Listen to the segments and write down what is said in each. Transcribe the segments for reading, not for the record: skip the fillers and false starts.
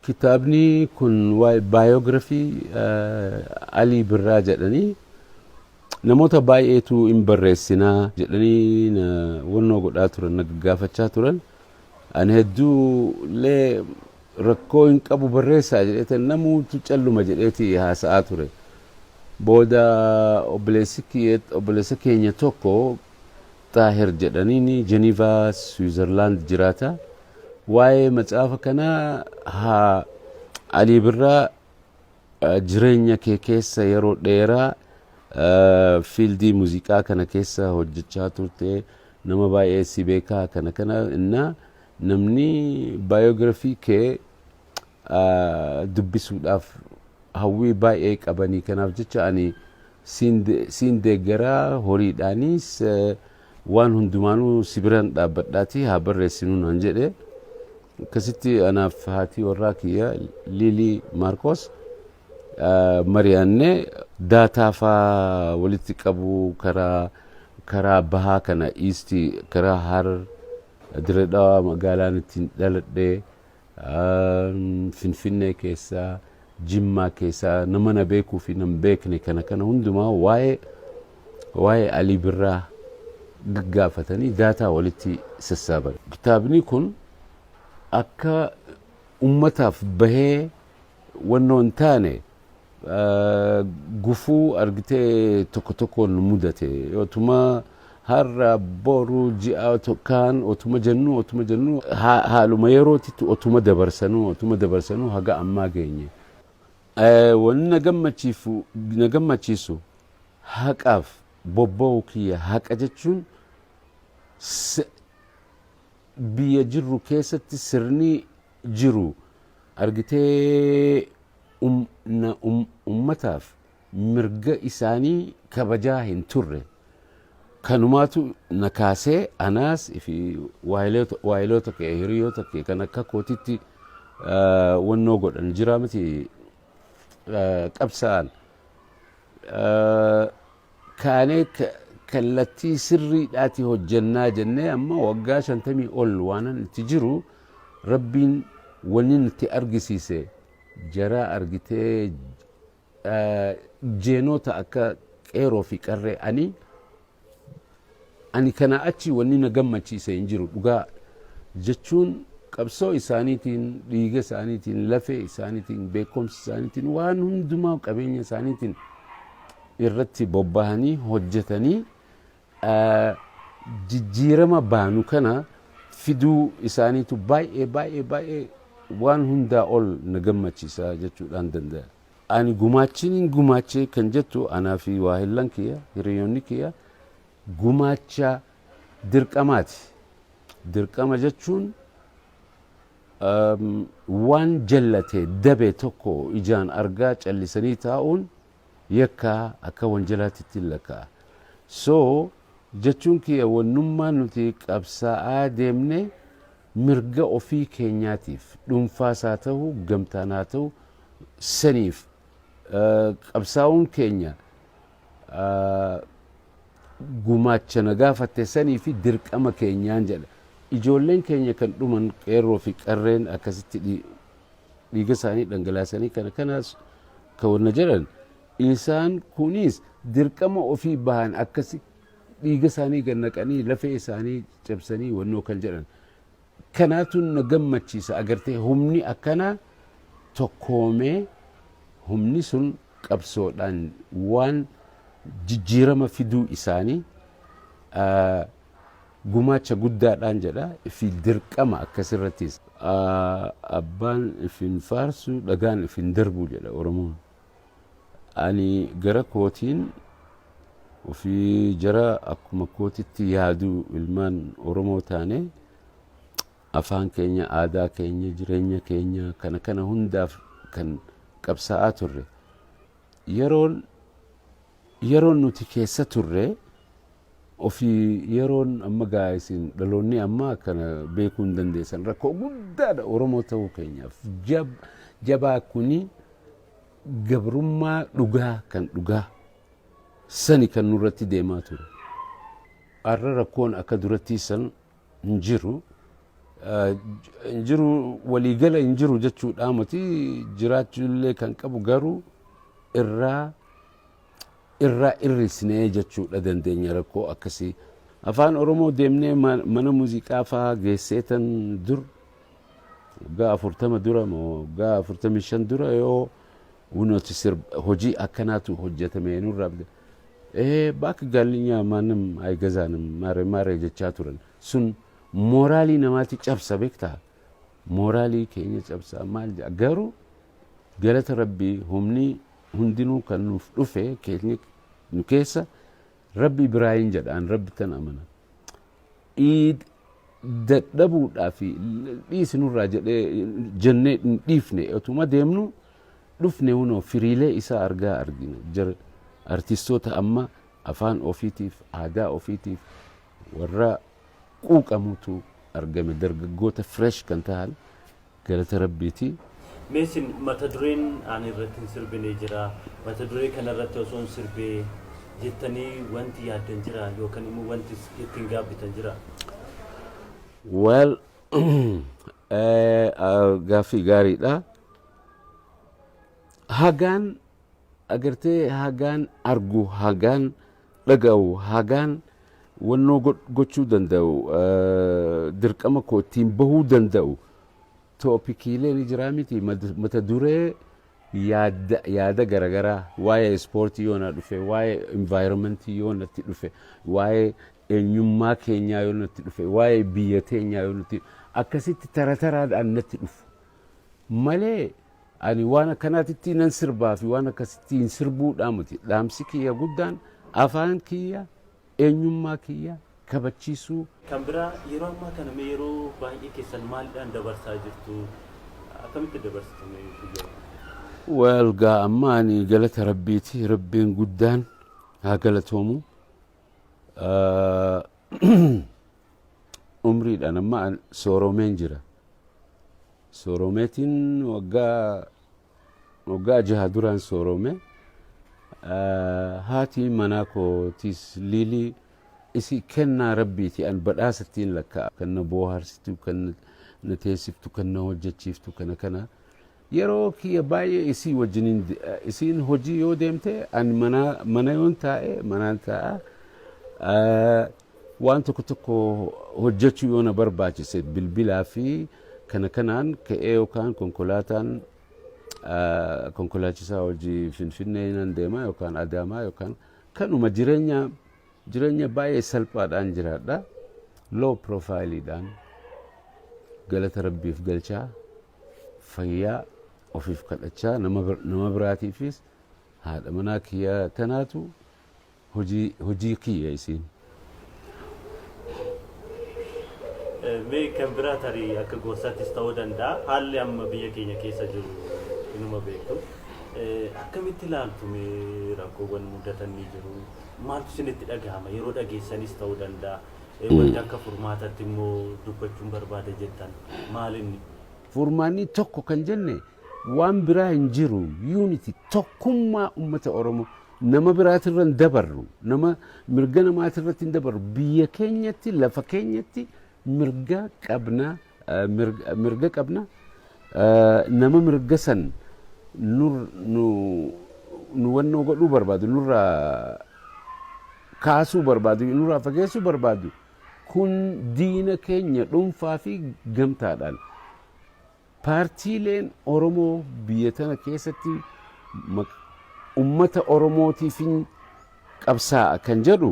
Kitaabni kun waa'ee biography Alii Birraa jedhanii namoota baay'eetu hin barreessinaa jedhanii na wannoo godhaa turan, na gaggaafachaa turan. Ani hedduu illee rakkoo hin qabu, barreessaa jedheetan, namuutu calluma jedheeti haasa'aa ture. Booda obboleessa keenya tokko Xaahir jedhaniin Jenivaa, Switzerland jiraata. Waa'ee macaafa kanaa haa Alii Birraa, jireenya kee keessa yeroo dheeraa field muuziqaa kana keessa hojjechaa turte, nama baay'ee si beekaa, kana kana innaa namni biography kee dubbisuudhaaf hawwii baay'ee qabanii, kanaaf jecha ani siin deeggaraa, horiidhaanis waan hundumaanuu si biraan dhaabbadhaatii haa barreessinuu naan jedhe. Akkasitti anaaf haatii warraa kiyya Liilii Maarkos mari'annee data faa walitti qabu, karaa bahaa kana, east, karaa Harar, Dirree Dhawaa magaalaan ittiin dhaladhee, Finfinnee keessaa, Jimmaa keessaa nama na beekuu fi nan beekne kana kana hundumaa waa'ee Alii Birraa gaggaafatanii data walitti sassaaban. Kitaabni kun akka ummataaf bahee wannoo hin taane gufuu argitee tokko tokkoon nu mudate. Otuma har'a, boru, ji'a kaan otuma jennu, haaluma yerootitti otuma dabarsanuu haga ammaa geenye. Wanni na gammachiisu haqaaf bobba'uu kiyya. Haqa jechuun biyya jirru keessatti sirni jiru argitee ummataaf mirga isaanii kabajaa hin turre. Kanumaatu na kaasee anaas fi waayiloota kee, hiriyoota kee kan akka kootitti wannoo godhan jira miti, qabsa'an. Kaanee kallattii sirriidhaati hojjannaa jennee amma waggaa 50 ol waanan itti jiru, Rabbiin wanni nutti argisiise jara argitee jeenota akka qeeroo fi qarree. Ani kana achi wanni na gammachiise hin jiru. Dhugaa jechuun qabsoo isaaniitiin, dhiiga isaaniitiin, lafee isaaniitiin, beekumsa isaaniitiin, waan hundumaa qabeenya isaaniitiin irratti bobbahanii hojjetanii jijjiirama baanu kana fiduu isaaniitu baay'ee baay'ee baay'ee waan hundaa ol na gammachiisa jechuudhaan danda'a. Ani gumaachiin gumaachee kan jettu, anaa fi waahillan kiyya, hiriyoonni kiyya, gumaacha dirqamaati. Dirqama jechuun waan jallate dabe tokko ijaan argaa callisanii taa'uun yakkaa akka wanjalaatti ittiin lakkaa'a. So jechuun kiyya wannummaa nuti qabsaa'aa deemne mirga ofii keenyaatiif, dhuunfaas haa ta'u, gamtaan haa ta'u, saniif qabsaa'uun keenya gumaacha na gaafatte sanii fi dirqama keenyaan jedha. Ijoolleen keenya kan dhuman, qeerroo fi qarreen akkasitti dhiiga isaanii dhangalaasanii kana kanaas kan wanna jedhan, isaan kunis dirqama ofii bahan, akkasi dhiiga isaanii gannaqanii, lafee isaanii cabsanii wannoo kan jedhan. Kanaatu na gammachiisa. Agartee, humni akkanaa tokkoomee humni sun qabsoodhaan waan jijjiirama fiduu isaanii gumaacha guddaadhaan jedha fi dirqama akkasirrattis. Abbaan ifin faarsu dhagaan ifin darbu jedha Oromoon. Ani gara kootiin ofii jara akkuma kootitti yaadu, ilmaan Oromoo taane, afaan keenya, aadaa keenya, jireenya keenya kana kana hundaaf kan qabsaa'aa turre. Yeroon nuti keessa turre ofii yeroon amma gaa isin dhaloonni ammaa kana beekuu hin dandeessan, rakkoo guddaadha Oromoo ta'uu keenyaaf. Jabaa kuni gabrummaa dhugaa kan dhugaa sani kan nurratti deemaa ture. Har'a rakkoon akka duratti san hin jiru. Hin jiru, waliigala hin jiru jechuudha miti. Jiraachuullee kan qabu, garuu irraa irrisnee jechuudha dandeenya rakkoo akkasii. Afaan Oromoo deemnee mana muuziqaa fa'aa geesseetan dur, waggaa 40 dura moo waggaa 45 dura, yoo nuti hojii akkanaatu hojjetame nurraa bakka gaallinyaa ማንም አይገዛንም ማሬ ማሬ jechaa turan. Sun mooraalii namaatti cabsa, beektaa? Mooraalii keenya cabsa. Maal jedha, garuu galata Rabbii, humni hundinuu kan nuuf dhufe keenya nu keessa Rabbi biraayin jedhaan, Rabbi tan amana. Dadhabuudhaa fi dhiisi nurraa jedhee jennee hin dhiifne. Otuma deemnu dhufne hunoo firiilee isaa argaa argina. Jara artistoota amma afaan ofiitiif, aadaa ofiitiif warra quuqamutu argame, dargaggoota fresh kan ta'an, galata Rabbiiti. Meesin mata dureen ani irratti hin sirbine jira. Mata duree kanarratti osoo hin sirbee jettanii wanti yaaddan jira yookaan immoo wanti ittiin gaabbitan jira? Well, gaaffii gaariidha. Hagaan agartee, hagaan argu, hagaan dhaga'u, hagaan wannoo gochuu danda'u, dirqama koo ittiin bahuu danda'u, topiciilee ni jiraa miti, mata duree yaada garaagaraa, waa'ee ispoortii yoo na dhufe, waa'ee environmentii yoo natti dhufe, waa'ee eenyummaa keenyaa yoo natti dhufe, waa'ee biyya teenyaa yoo natti, akkasitti tara taraadhaan natti dhufu malee, ani waan akkanaatitti nan sirbaa fi waan akkasitti hin sirbuudhaa miti. Dhaamsi kiyya guddaan afaan kiyya, eenyummaa kiyya kabachiisuu. Kan biraa, yeroo ammaa kana mee yeroo baay'ee keessan maaliidhaan dabarsaa jirtu? Akkamitti dabarsitu mee guyyaa? Well, gaa amma ani galata Rabbiiti, Rabbiin guddaan haa galatoomu. Umriidhaan amma sooromeen jira. Sooromeetiin waggaa 6 duraan soorome. Haati manaa kootiis Liilii isi kennaa Rabbiiti, an badhaasattiin lakka'a. Kan na booharsitu, kan na teessiftu, kan na hojjechiiftu, kana kana. Yeroo kiyya baay'ee isii wajjiniin, isiin hojii yoo deemte, an mana yoon taa'e manaan taa'a. Waan tokko tokko hojjechuu yoo na barbaachise, bilbilaa fi kana kanaan ka'ee yookaan konkolaataan konkolaachisaa hojii Finfinnee nan deema yookaan Adaamaa yookaan kanuma. Jireenya baay'ee salphaadhaan jiraadha. Low profileidhaan galata Rabbiif galchaa, fayyaa ofiif kadhachaa, nama biraatiifis, haadha manaa kiyya tanaatu hojii kiyya isiin. Mee kan biraa, tarii akka gorsaattis ta'uu danda'a. Haalli amma biyya keenya keessa jiru inuma beektu. Akkamitti ilaaltu mee? Rakkoowwan mudatan ni jiru. Maaltu isinitti dhagahama yeroo dhageessanis ta'uu danda'a. Wanti akka furmaatatti immoo dubbachuun barbaada jettan maal inni? Furmaanni tokko kan jenne waan biraa hin jiru. Unity, tokkummaa uummata Oromoo, nama biraatirra hin dabarru, nama mirga namaatirratti hin dabarru. Biyya keenyatti, lafa keenyatti mirga qabna, mirga qabna. Nama mirga san nu wannoo godhuu barbaadu, nurraa kaasuu barbaadu, nurraa fageessuu barbaadu kun diina keenya dhuunfaa fi gamtaadhaan. Paartiileen Oromoo biyya tana keessatti ummata Oromootiifin qabsaa'a kan jedhu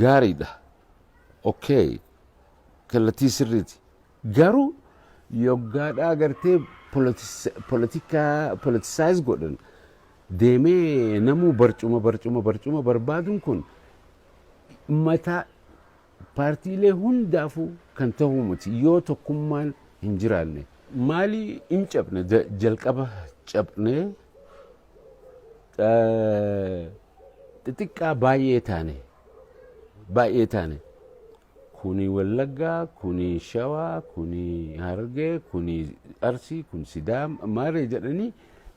gaariidha. Okay, kallattii sirriiti. Garuu yoggaadhaa agartee politikaa politicize godhan deemee namuu barcuma barcuma barcuma barbaaduun kun mataa paartiilee hundaafuu kan ta'uu miti yoo tokkummaan hin jiraanne. Maali, hin cabne, jalqaba cabnee xixiqqaa baay'ee taane, baay'ee taane. Kuni Wallaggaa, kuni Shawaa, kuni Harargee, kuni Arsii, kun Sidaama, maaree jedhanii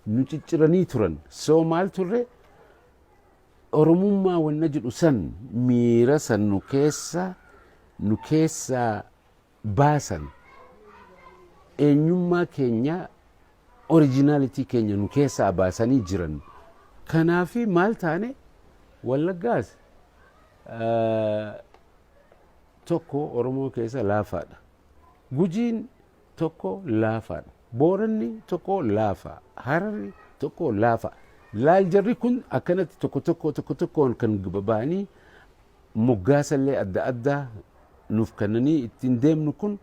nu cicciranii turan. So maal turre? Oromummaa wanna jedhu san, miira san nu keessa baasan. Eenyummaa keenya, originality keenya nu keessaa baasanii jiran. Kanaafi maal taane? Wallaggaas tokko Oromoo keessa laafaadha. Gujiin tokko laafaadha. Booranni tokko laafaa. Hararri tokko laafa. Laal, jarri kun akkanatti tokko tokko tokko tokkoon kan ba'anii moggaasallee adda addaa nuuf kennanii ittiin deemnu kun,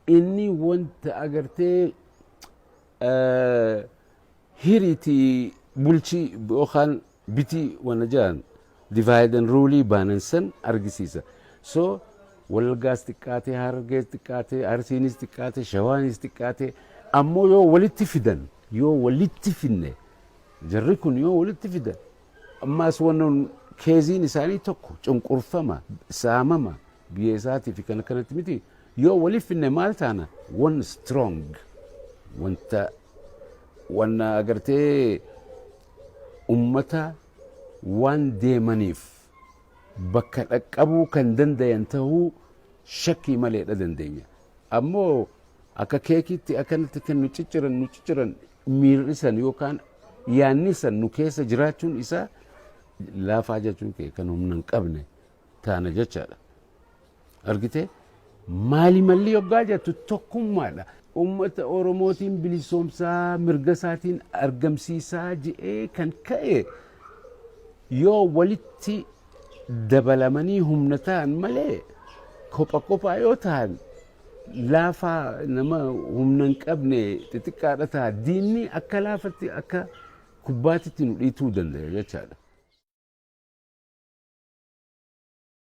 inni wanta agartee hiriitii bulchii yookaan bitii wana jedhan, divide and rule baanan san argisiisa. So Wallaggaas xiqqaatee, Harargees xiqqaatee, Arsiinis xiqqaatee, Shawaanis xiqqaatee, ammoo yoo walitti fidan, yoo walitti finne, jarri kun yoo walitti fidan, ammaas wannan keeziin isaanii tokko, cunqurfama, saamama biyya isaatii fi kana kanatti miti. Yoo walitti finne maal taana? One strong wanta wanna agartee ummata waan deemaniif bakka dhaqqabuu kan dandayan tahuu shakkii maleedha dandeenya. Ammoo akka keekiitti akkanatti kan nu cicciran, nu cicciran, miirri san yookaan yaanni san nu keessa jiraachuun isaa laafaa jechuun kee kan humna hin qabne taana jechaadha. Argitee, maali malli yoggaa jettu tokkummaadha. Uummata Oromootiin bilisoomsaa, mirga isaatiin argamsiisaa je'ee kan ka'e yoo walitti dabalamanii humna ta'an malee, kopha kophaa yoo ta'an laafaa, nama humna hin qabne xixiqqaadha ta'a. Diinni akka laafatti akka kubbaatitti nu dhiituu danda'a jechaadha.